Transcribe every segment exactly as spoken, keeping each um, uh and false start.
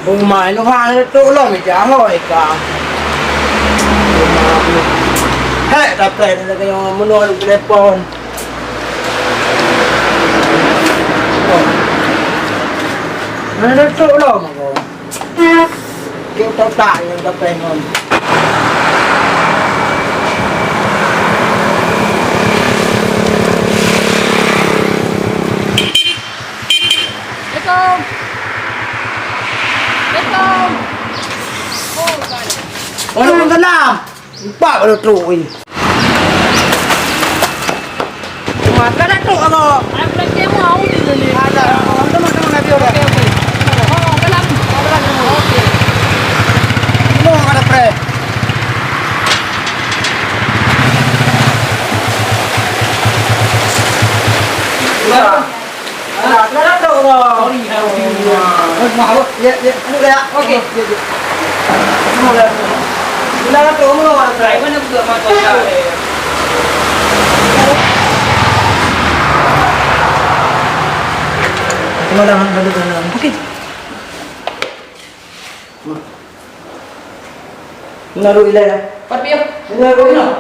Uma inoe hana trok lom ija hôi ka. Hek, tapi ada kena menua telepon. Hana trok lom aku. Yuk tak tak yang dapat ngon. Assalamualaikum. Assalamualaikum. Oh, balik. Waalaikumsalam. Empat baru trok ni. Mata dah trok apa? Aku dah kemo, aku di sini. Ada. Oh, teman-teman Nabi udah. Okey, okey. Oh, dalam. Oh, dalam. Okey. Mau ada pre. Udah. Ah, kenapa tu, Bang? Sorry, harus dulu. Bos, maaf, Bos. Ya, ya, dulu ya. Okey. Ya, ya. Semua dah. Kenapa tu, Bang? Saya mana buka mata saya? Okey. Naruh ilai lah. Pat piôh. Naruh ilai.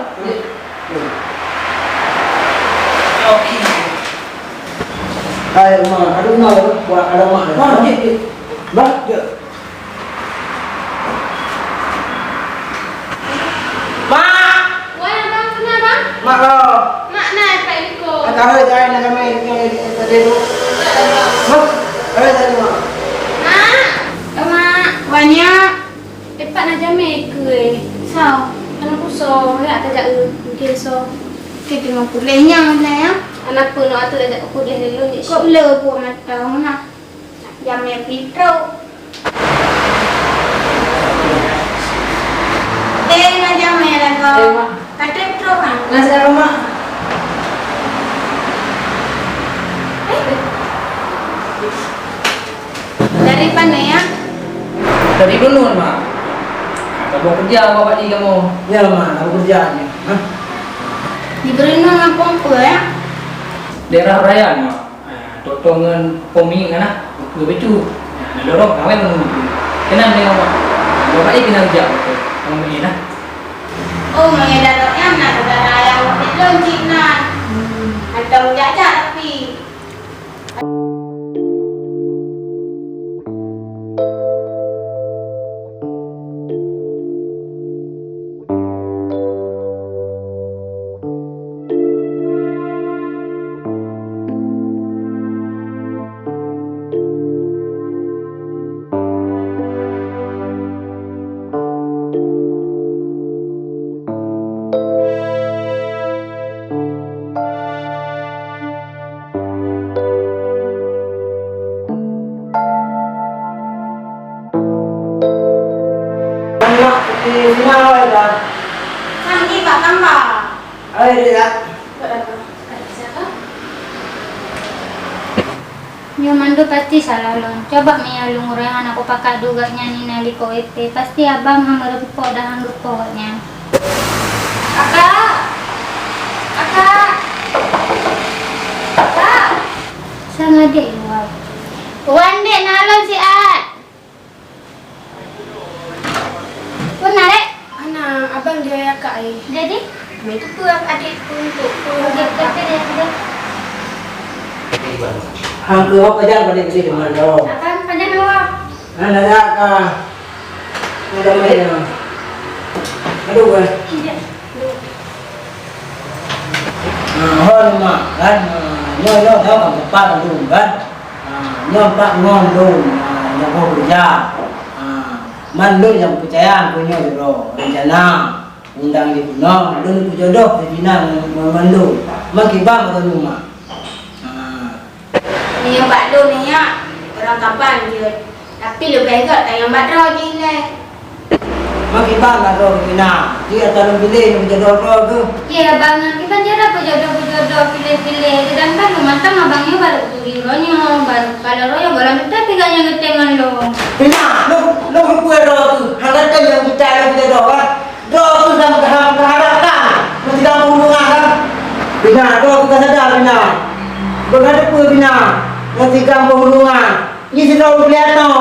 Okey. Hai, Ma. Aduh, Ma. Buat alamat. Ma, okey, okey. Bah, ya. Mak! Wah, abang kenapa? Mak kau. Mak na, Pak Iko. Kata hai, jangan nak kami, kami tadi tu. Mak, hai, tadi, Mak. Mak! Eh, Mak! Banyak! Tepat na jamé keu, eh. Soe? Aneuk soe, ya, tajak, eh, mungkin soe. Kita mau kuliah nyang mana, ya? Anak pun, atau tajak kuliah dulu, ni. Kok le buat mata, mana? Jamé pih trok. Eh, na jamé lah kau. Eh, Mak. Ka trép trok, ha? Na sekarang, Mak. Eh. Dari pane, ya? Dari Bunun, Mak. Ka boh kerja awak bak di kamoe. Ya, Mak, ka boh kerja aja. Hah? Di Bunun kampung apa, ya? Daerah Rayan, Mak. Ah, Toto ngon Pomi ngon ah, keu bacut. Ah, na dorong kawin ngon bacut. Keunan deungon mak. Bapak ni keunan jak beutôi. Kamu ni nah. Oh, meunyoe dalam nyan na saudara nyang murit lôn cit nan. Hantom jak-jak tapi. Anak di sini awal dah. Kan ni Pak Kamba. Hai, Dek, ya. Nyoe mandum pasti salah lôn. Coba meunyoe lôn ureueng hana kupakat duek nyan inan likot W P, pasti abang han meureumpok dan han geupoh gobnyan. Kakak! Kakak! Kakak! Sang adek luwa. Wan dek, na lôn siat. Peue na, Dek? Hana, abang jaya kak ai. Jadi? Meuteupeu adek pun untuk pun. Oke, oke, oke, deh, deh. Hang keuhok pajan pada bisi deungon dong. Abang, pajan dua. Hana dak ka. Ada mai ya. Aduh, eh. Iya. Nah, hon mak kan. Nah, nyoe, nyoe, nyoe kan tempat dong kan. Nah, nyoe empat ngon dong. Nah, nyoe boh kerja. Nah, man dong nyang percaya aku nyoe dulu. Rencana undang di punong, dong kujodoh di Cina ngon, ngon, ngon dong. Man kiban dong mak. Nah. Nyoe bak lôn nyoe, ureueng kaban jeuet. Tapi leubeh gét tanyong bak droe jih lé. Mak kiban bak droe keunan, jih ata lôn piléh lôn jodoh droe keuh. Yeh, abang ngon kiban cara peujodoh-peujodoh, piléh-piléh, seudangkan lôn mantong abang nyoe baru turi uroe nyoe, baru kala uroe nyoe, gohlom teutab piga nyang geutem ngon lôn. Pina, lôn, lôn keupeue droe keuh, hana tem nyang geutem lôn jodoh, kan? Droe keuh nyang geuham-, geuharapkan, meusidang peurundungan, kan? Pina, droe keuh ka sadar, Pina. Beuna teupeue, Pina, meusidang peurundungan. Nyoe sidroe peulihat nyoe.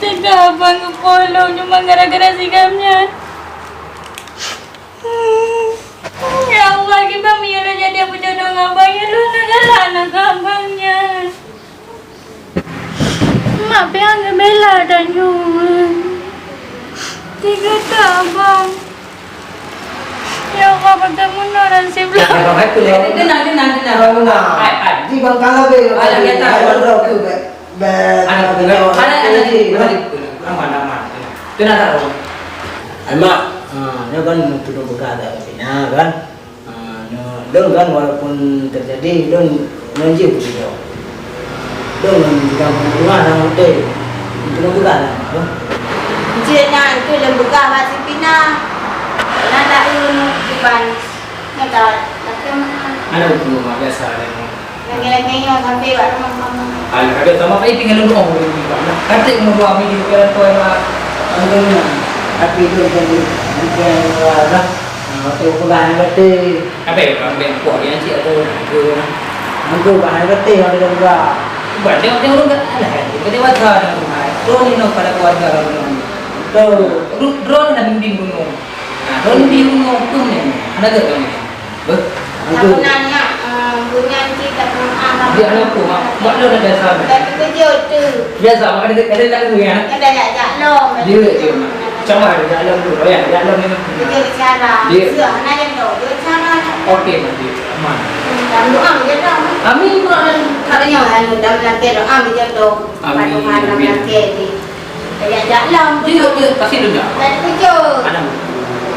Teuka abang geupolong cuma gara-gara si Gam nyan. Ya Allah, kiban meunyoe lôn jadi peujodoh ngon abang nyan, lôn na galak na keu abang nyan. Mak piang geubela tanyoe. Tiga tak abang. Ya Allah, bagaimana nasib lah. Tenang, tenang, tenang. Tenang. Ai, ai. Di bang kalah be. Alah, biasa. Ai, bang kalah be. Be. Anak, anak, anak, anak. Aman, aman. Tenang, tenang. Ai, mak. Ha, nyoe kan tudong peugah dah, kan? Ah, nyoe, lôn kan walaupun teujadi, lôn ngon jih peusidroe. Lôn ngon jih kan peuhubungan nyang udeb. Keuneuk peugah lam, apa? Jeuet nyan keuh lôn peugah bak si Pina. Karena tak ureueng kiban. Nyoe ka, lakèe meu'ah. Ada ureueng biasa ada. Lagèe-lagèe nyoe sampai bak rumoh mama. Alah, ada sama, eh, tinggal dulu, oh, ureueng kiban. Katik umur dua minggu, kira tuan lah. Tapi tu jadi, bukan lah. Ah, watèe peugah nyan batèe. Abéh ka, abéh puah dia cik aku. Aku bah nyan batèe watèe dah peugah. Bah, tengok, tengok dong kat alah kan. Kata bahasa dah rumah. Drone ni noh pada keluarga dah rumah ni. Betul. Ru-, drone dah bimbing gunung. Nah, drone bimbing gunung tu ni. Ada ke kau ni? Beh. Aku nanya, eh, punya cik tak pernah. Dia ada apa, Mak? Mak dah ada salah. Tapi kejut tu. Biasa, Mak ada, ada tak tu ya? Ada jak-jak lom. Dia, dia. Macam mana dia dalam tu? Oh ya, dia dalam ni. Dia bicara. Dia. Sudah, mana yang tahu? Dia bicara. Okey, nanti. Aman. Hmm, dalam doa je dah. Amin, Tuhan. Tak ada yang lain. Dalam laki doa je tu. Amin, amin. Dalam laki ni. Dia jak lom. Dia, dia. Kasih dulu. Dan tujuh. Anak.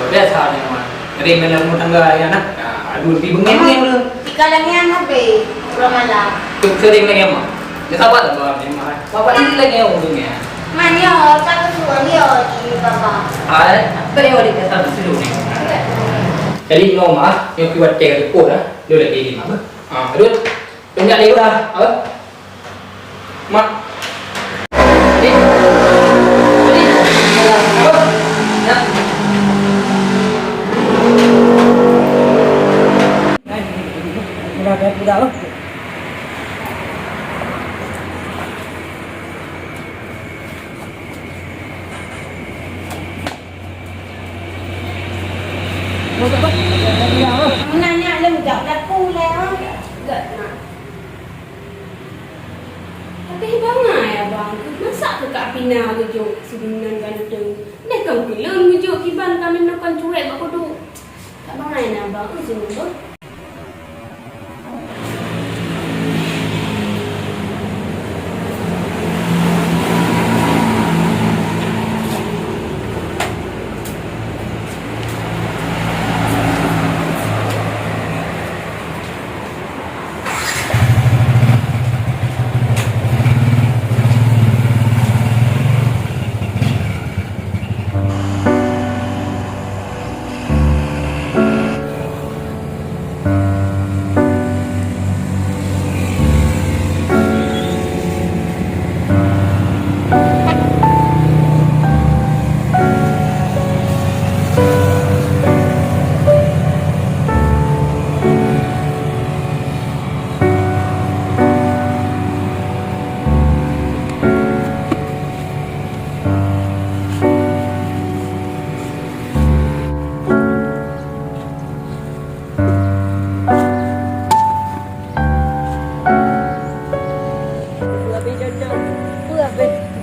Biasa ni, Mak. Ring dalam rumah tangga, ya, nah. Ah, aduh, lebih bengeng ni, aduh. Tiga lagi yang habis. Belum malam. Tu sering lagi, Mak. Dia sabar lah, Bang. Memang. Bapak ni lagi yang ujungnya. Man, ya, tak kesuruh dia, di Baba. Ah, eh? Apa yang awak kata dulu ni? Jadi, no, Mak, yang kuat teh ada kok dah. Dia lagi ni, Mak. Ah, aduh. Tengok dia dah. Apa? Mak. Ni. Ni. Apa? Ya. Udah, udah, udah, oh. Nanya lem jak laku leh, ah. Gak nak. Tapi bangai abang, masa ke Kak Pina geujok sidunan ganteng? Leh kan keu lôn geujok kiban ka meunoe kan cuek bak kuduk. Tak bangai na abang, eh, singoh beuh.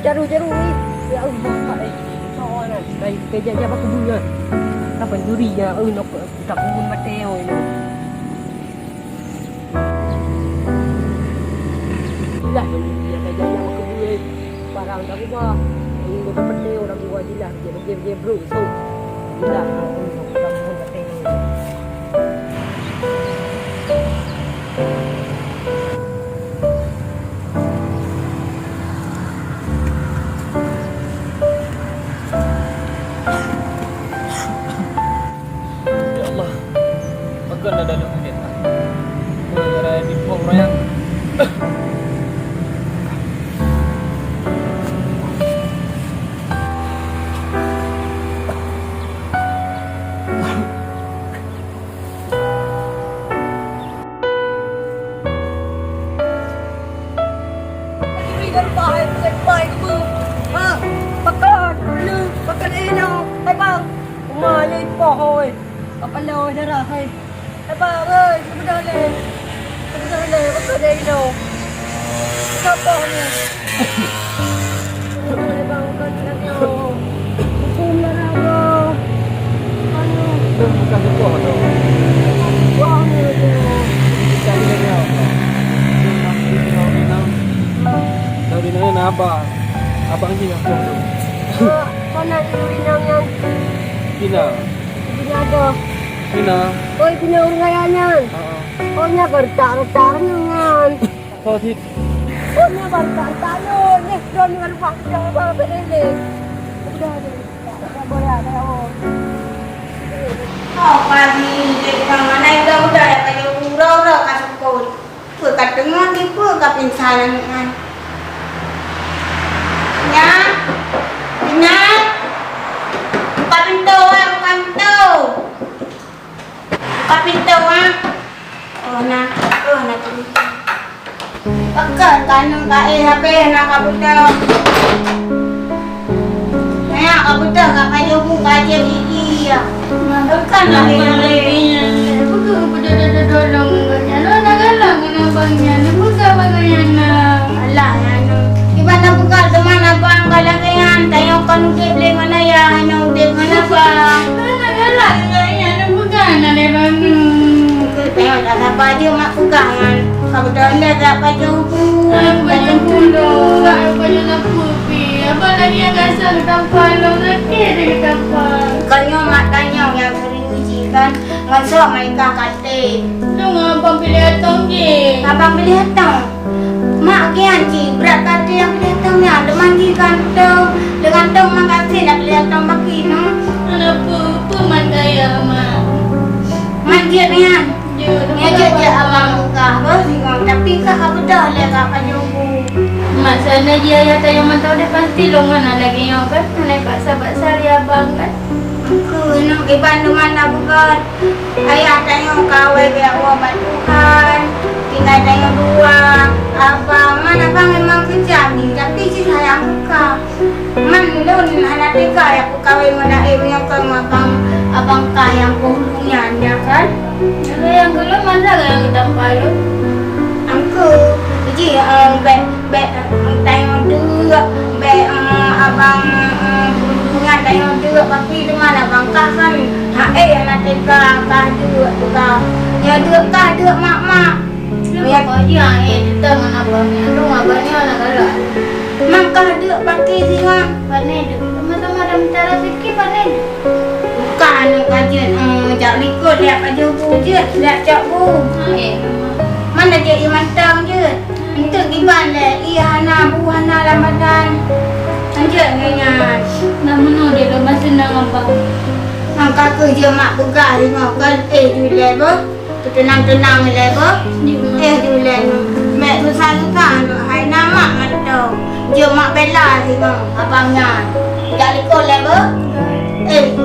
Jaru-jaru ni. Ya Allah, Pak, eh. Kawan, eh. Baik, kerja-kerja apa kuburan? Kapan duri ya? Oh, nak, tak kuburan mati, oh, ini. Ilah, yang dia dah jadi awak kebuye. Parang dah ubah. Ini dah pete orang tua jilah. Dia pergi-pergi bro. So, ilah, orang tua pete. Ya Allah, pakon ada Geureuba hai, geureuba hai keubeue. Ha, pakon, pakon inoe, hai bang. Uma lé poh, hoi. Kapala darah, hai. Hai bang, hoi, seubeudôh lé. Seubeudôh lé, pakon inoe. Sopoh ni. Seubeudôh lé bang, pakon inoe. Huköm darah, bang. Anu. Itu bukan sopoh tu. Sopoh ni tu. Kita ni lagi apa? Tahu di mana nak abang? Abang je yang tahu. Oh, sana di Rinang yang Pina. Pina ada. Pina. Oi, Pina ureueng kaya nyan. Ha. Oh, nya bertak-retak nyan. Kau sit. Oh, nya bertak-retak nyan. Nya sudah ni baru bang, sudah bang, tak boleh. Sudah ni. Tak boleh, tak boleh. Oh, pagi ni, dia tengah mana yang dah udah, dah kayu uroe-uroe ka sekolah. Peue ka teungoh dipeue ka pingsan aneuk nyan? Nya, Ina, buka pintoe, ah, buka pintoe. Buka pintoe, ah. Oh, na, oh, na pintoe. Pakon ka aneuk ka éh habéh na ka buta. Nyak, ka buta ka pajoh bu ka aja gigi ya. Bukan lah ini. Bukan betul-betul tolong ngon nyan. Lo nak galak ngon abang nyan. Bukan abang nyan lah. Alah, nyan. Di mana bukan teman abang kalau nyan. Tayong kan udép lé ngon ayah, hanya udép ngon abang. Lo nak galak ngon nyan. Bukan ada ranu. Tayong tak sabar je mak pegang nyan. Ka beutôi lé dak pajoh bu. Pajoh bu lo. Pajoh sapu pi. Abang lagi yang rasa geutampa lo. Sakit dah geutampa. Bukan nyoe mak tanyong nyang sering uji kan. Ngon soe meukah katé. Nyoe ngon abang piléh atong jih. Abang piléh atong. Mak kian cit, brat katé nyang piléh atong nyan. Deungon jih gantong. Deungon tong makasih dak piléh atong baki nyoe. Hana peue-peue man gaya mak. Man jeuet nyan. Jeuet. Nyan jeuet, jeuet abang meukah beuh singoh. Tapi kah ka beudôh lé ka pajoh bu. Mak sana jih ayah tayong mantong deh pasti lôn hana lagèe nyoe kan. Hana paksa-paksa lé abang kan. Engkeu, nyoe kiban teuma na beugöt. Ayah tanyoe ka awai bak Allah bak Tuhan. Tinggai tanyoe dua. Abang, man abang memang keujam jih, tapi jih sayang buka. Man lôn hana teuka ya peukawen ngon Naim nyang kon abang, abang kah nyang peue nyan, ya kan? Nyang keu lôn masa nyang geutampa lôn. Angkeu, jih, eh, bèk Bèk, eh, tanyoe deuk, bèk, eh, abang, eh, nyan tanyoe deuk, tapi teuma abang kah kan, ha, eh, aneuk teuka, kah deuk, teuka. Nyoe deuk, kah deuk, mak, mak. Nyoe pokok jih, eh, teuka ngon abang nyan, dong abang nyoe aneuk galak. Mang kah deuk paké singoh. Pané deuk, teuma-teuma dalam cara sikit pané deuk. Bukan aneuk ka jeuet, eh, jak likot, jak pajoh bu jeuet, jak cok bu. Eh, mama. Man lagèe ié mantong jeuet. Enteuk kiban lé, ié hana, bu hana lam badan. Lanjut ngon nyan. Nah, meunoe deh, lôn meuseunang abang. Nang ka keuh jeuet mak peugah ringoh kan, eh, ju lé beuh. Teuteunang-teunang lé beuh. Ju, Mak. Eh, ju lé. Mek susah-susah nyoe, hai na mak mantong. Jeuet mak bela ringoh abang nyan. Jak likot lé beuh. Eh, ju